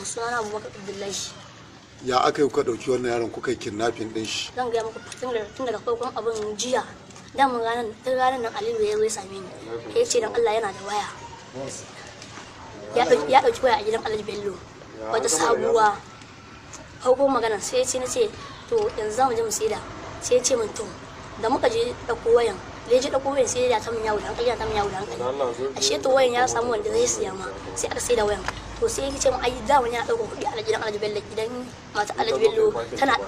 Sunana Abubakar Abdullahi. Ya aka yi kuka ɗauki wannan yaron kuka yi kidnapping ɗin shi? Zan gaya muku tun daga farkon abin jiya. Damun ranar tun ranar nan Aliyu ya zo ya same ni. Ya ce dan Allah yana da waya. Ya ɗauki waya a gidan Alhaji Bello. Wata sabuwa. Farkon magana sai ya ce, na ce to yanzu za mu je mu saida. Sai ya ce min to, da muka je ɗauko wayan. Da ya je ɗauko wayan, sai ya ta min yawo da hankali, ya ta min yawo da hankali. Ashe to wayan ya samu wanda zai siya ma, sai aka saida wayan. To sai yake ce min ai da wani ya ɗauka kuɗi a gidan Alhaji Bello, idan mata Alhaji Bello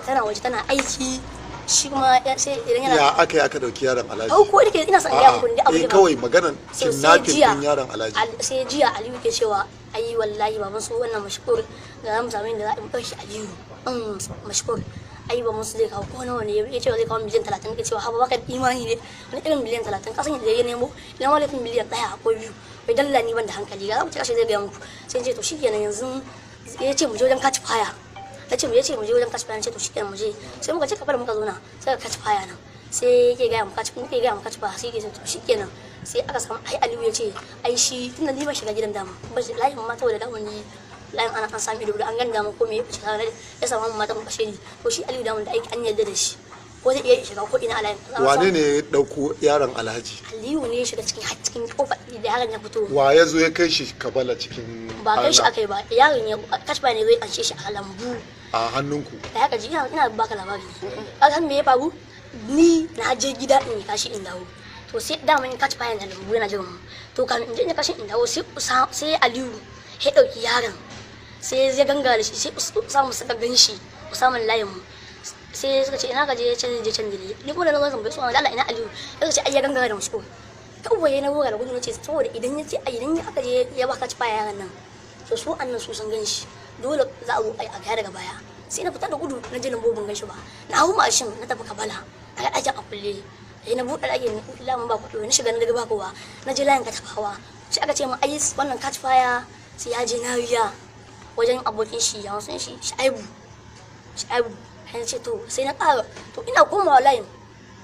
tana waje tana aiki, shi kuma sai idan yana Ya aka yi aka ɗauki yaron Alhaji? Ko nake ina son gaya muku ne abu eh da kawai maganan So, sai kidnapping jiya ɗin yaron Alhaji. Sai jiya Aliyu ke cewa ai wallahi baban su wannan Mashkur da za mu samu inda za mu ɗauki Aliyu, Mashkur, ai baban su zai kawo ko nawa ne. Ya ce zai kawo miliyan 30. Nake cewa haba, baka da imani ne? Wani irin miliyan 30? Kasan yadda ya nemo, ina ma laifin miliyan 1 ko 2? Bai dalla ni ban da hankali, ga za mu ci kashe, zai gaya muku. Sai ce to shikenan, yanzu ya ce mu je wajen catch fire. Na ce mu, ya ce mu je wajen catch fire. Na ce to shikenan, mu je. Sai muka ce kafar muka zo na sai ka catch fire nan, sai yake gaya mu catch, muke gaya mu catch fire. Sai yake ce to shikenan. Sai aka samu ai Aliyu ya ce ai shi tunda ni ban shiga gidan dama ba shi layin ma, saboda dama ni layin ana an sami ido da an ganda mu ko me ya fice ya samu mata mu kashe ni. To shi Aliyu dama da aiki an yarda da shi, ko zai iya shiga ko ina a layin. Wane ne ya ɗauko yaron Alhaji? Aliyu ne ya shiga cikin har cikin kofar da yaron ya fito. Wa ya zo ya kai shi Kabala cikin Ba kai shi arna? aka yi ba, yaron ya catch ne zai anshe shi a lambu. A hannunku? Da haka ji ina baka labari ne, ka san me ya faru? Ni na je gida in yi kashi in dawo. To sai dama in catch fire da lambu yana jiran mu. To kamin in je in yi kashi in dawo, sai sai Aliyu ya dauki yaron, sai ya ganga da shi. Sai Usama suka gan shi, Usama layin mu. Sai suka ce ina ka je? Ya ce je can dire. Ni kuma da na zo tambaye su, Allah ina Aliyu? Ya ce ai ya gangara da musu. Kawai na wura da gudu, nace saboda idan ya ce idan aka je ya baka ci fire yaron nan, to su annan su sun gan shi, dole za a zo a gaya daga baya. Sai na fita da gudu, na je lambu, ban gan shi ba. Na hau mashin na tafi Kabala, na ga ɗakin a kulle. Sai na buɗe ɗakin, lamun ba kuɗi. Na shiga na daga ba kowa. Na je layin Katafawa, sai aka ce min ai wannan catch fire sai ya je Nariya wajen abokin shi, ya wasan shi Shaibu, Shaibu. Sai na ce to, sai na ƙara to ina komawa layin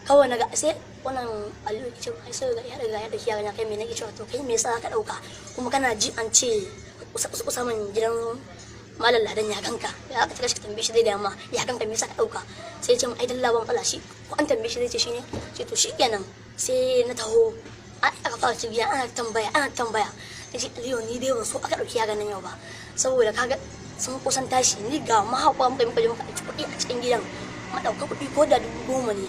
kawai na ga sai wannan Aliyu ya ce ai sai ya riga ya dauki yaran ya kai. Me nake cewa? To kai me yasa ka dauka? Kuma kana ji an ce Usaman gidan Malam Ladan ya ganka, ya aka shi tambaye shi zai gaya ma ya ganka, me yasa ka dauka? Sai ya ce ai dalla ban fala shi, ko an tambaye shi zai ce shine. Ce to shikenan. Sai na taho, aka fara cibiya, ana tambaya, ana tambaya. Nace Aliyu, ni dai ban so aka dauki yaran nan yau ba, saboda kaga sun kusan tashi. Ni ga mahakwa muka je muka ɗauki kuɗi a cikin gidan, ma ɗauka kuɗi ko da 10,000 ne,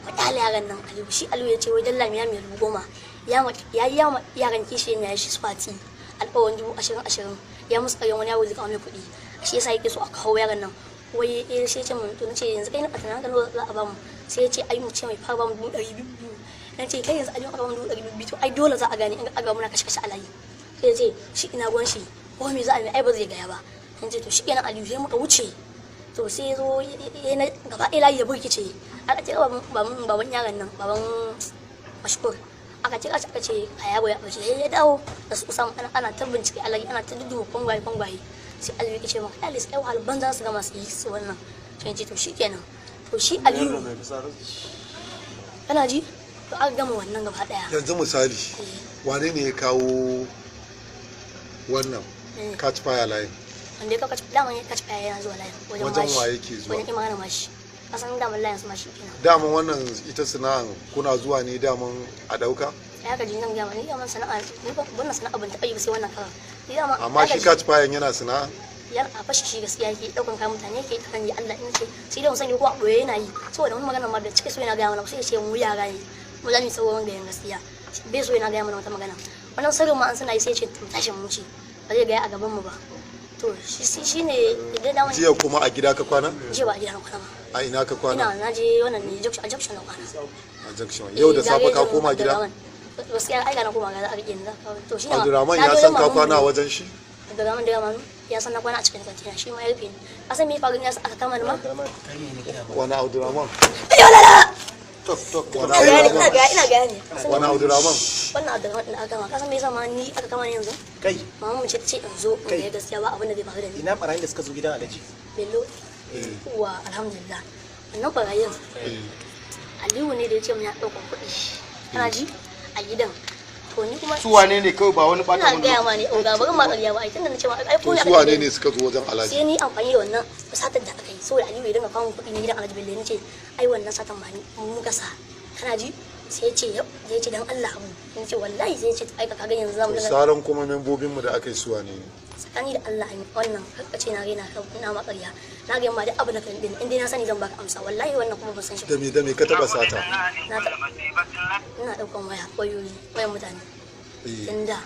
mu ƙyale yaran nan. Aliyu, shi Aliyu ya ce wai dalla miya mai 10,000 ya yi yaran kishi ya shi Swati alƙawarin 20,000 20, ya musu ƙaryan wani yaro zai kawo mai kuɗi, shi yasa yake so a kawo yaran nan. Wai eh, sai ya ce mun to. Nace yanzu kai na ɓata na za a bamu? Sai ya ce ai mu ce mai fara bamu 200,000. Na ce kai, yanzu Aliyu aka bamu 200,000, to ai dole za a gane in aka muna kashe kashe a layi. Sai ya ce shi ina gwan shi, ko me za a yi ai ba zai gaya ba. Na ce to shikenan Aliyu. Sai muka wuce. To sai ya zo ya na gaba ɗaya layi ya burkice. Aka ce baban yaron nan, baban Mashkur, aka ce aka ce a yaro ya ɓace. Sai ya dawo da su Usama, ana ta bincike alayi, ana ta duduwa kwangwaye kwangwaye. Sai Aliyu ya ce maka Aliyu sai wahala banza su gama su yi su wannan. Sai ce to shikenan. To shi Aliyu kana ji, to aka gama wannan gaba ɗaya. Yanzu misali, wane ne ya kawo wannan catch fire line? Wanda ya kawo catch, dama ya catch fire yana zuwa layin wajen Wajen mashi. wa yake zuwa? Wajen Imana mashi, kasan daman layin su mashi kenan. Daman wannan ita sana'an kuna zuwa ne daman a ɗauka? Ya ka ji nan gama ni daman sana'a ni ba wannan sana'a ban taɓa yi ba sai wannan karan ni dama. Amma shi catch fire yana sana'a? Yan a fashi shi gaskiya yake daukan kayan mutane, yake kan yi Allah in ce sai dai mu sani ko a boye yana yi, saboda wani magana ma da cike so yana gaya mana, sai ya ce mu yara ne, mu za mu yi sauran gayan gaskiya. Bai so yana gaya mana wata magana, wannan sirrin ma an suna yi, sai ya ce to tashi mu wuce, ba zai gaya a gaban mu ba. To shi shine idan da Jiya kuma a gida ka kwana? Jiya ba a gida na kwana ba. A ina ka kwana? Ina na je wannan ne junction, a junction na kwana. A junction. Yau da safe ka koma gida? Gaskiya ai ga na koma ga za a rike ni za ka to shine. Abdulrahman ya san ka kwana a wajen shi? Abdulrahman da Ramanu ya san na kwana a cikin kantina, shi ma ya rufe ni. Ka san me ya faru ne aka kama ni ma? Wani Abdulrahman? Wani Ina gaya ina Abdulrahman? gaya ina gaya ne. Wani Abdulrahman? Wannan Abdulrahman din da aka kama, ka san me yasa ma ni aka kama ni yanzu? Kai. Mama mu ce ta ce in zo in ga gaskiya ba abin da zai faru da ni. Ina barayin da suka zo gidan Alhaji? Bello wa, alhamdulillah. Wannan barayin Aliyu ne da ya ce mun ya ɗauka kuɗi, kana ji, a gidan. To ni kuma Su wane ne kawai ba wani bata ina mun gaya ma ne oga, bari ma ƙarya ba ai, tunda na ce ma ai ko To ya su wane ne suka zo wajen Alhaji? Sai ni amfani da wannan satar da aka yi saboda Aliyu ya dinga kawo kuɗi na gidan Alhaji Bello, ni ce ai wannan satan ma ni muka sa, kana ji? Sai ya ce ya ce dan Allah abu, ni ce wallahi, sai ya ce ai ka ga yanzu zamu To dinga sauran kuma membobin mu da aka yi su wane ne? Tsakani da Allah an wannan kakkace na raina ka, ina ma ƙarya, na ga ma duk abu da kan din in dai na sani zan baka amsa, wallahi wannan kuma ban san shi ba. Da me ka taba sata? Na ta ina ɗaukan waya, wayoyi, wayan mutane. Eh. Tun da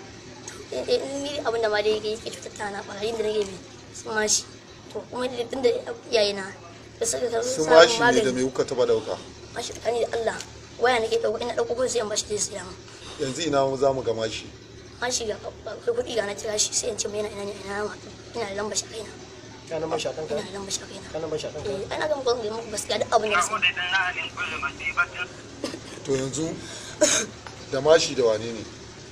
ni abin da ma dai yake cutar ta na ɓarayin da nake bi su mashi, to kuma tun da iyayena da suka karɓi Su samun mashi ne da magani me kuka taba dauka? Mashi tsakani da Allah waya nake ɗauko, ina ɗauko kawai sai in bashi zai siya min. Yanzu ina za mu ga mashi? Mashi ga akwai kuɗi ga na kira shi sai in ce mai yana ina ne, ina ma ina da lambar shi a kaina. Kana man shakan ka? Ina da lambar shi a kaina. Kana man shakan ka? Eh, ana ga muku muku gaskiya duk abin da na sani. To yanzu da mashi da wane ne?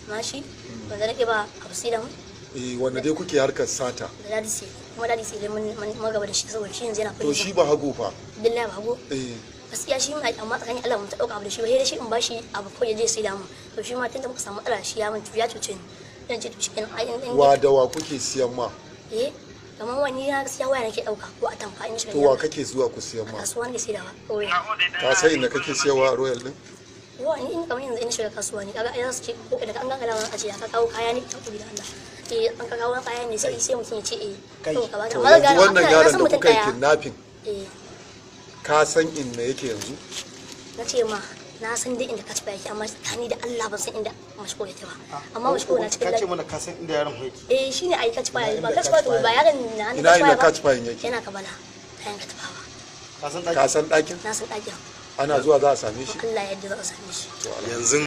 Mashi wanda nake ba abu sai da mu. Eh, wanda dai kuke harkar sata. Da dadi sai kuma dadi sai mun gaba da shi saboda shi yanzu yana To shi ba hago fa? Billahi ba hago. Eh. Gaskiya shi mai, amma tsakanin Allah mun ta dauka abu da shi ba, sai dai shi in bashi abu ko ya je sai da mu. To shi ma tunda muka samu matsala shi ya mun ya cuce ni, dan ce to shi kenan ai in Wa da wa kuke siyan ma? Eh, kamar wani na gaskiya waya nake dauka ko a tamfa in shiga To wa gidan. kake zuwa ku siyan ma? Kasuwa nake sai da wa. Ka san inda kake siyarwa a Royal din? Wa ni in kamar yanzu in shiga kasuwa ne kaga ai za su ce ko daga an ganga dama a ce ya ka kawo kaya ne ta kuɗi da Allah, eh an ka kawo kaya ne, sai sai mutum ya ce eh Kai. to ka ba To amma yanzu ga wannan yaron da kuka yi kidnapping, eh ka san inda yake yanzu? Na ce ma na san dai inda kacifa yake, amma tsakani da Allah ban san inda mashko yake ba, amma mashko na cikin Ka ce lafiya. mana ka san inda yaron yake. Eh, shine ai kacifa Ina ba inda kacifa, to ba yaron na Ina inda kacifayin yake? Yana kabala kayan katifawa. Ka san Ka san ɗakin? Na san ɗakin. Ana zuwa za a same shi? Allah ya yarda za a same shi. To Yanzu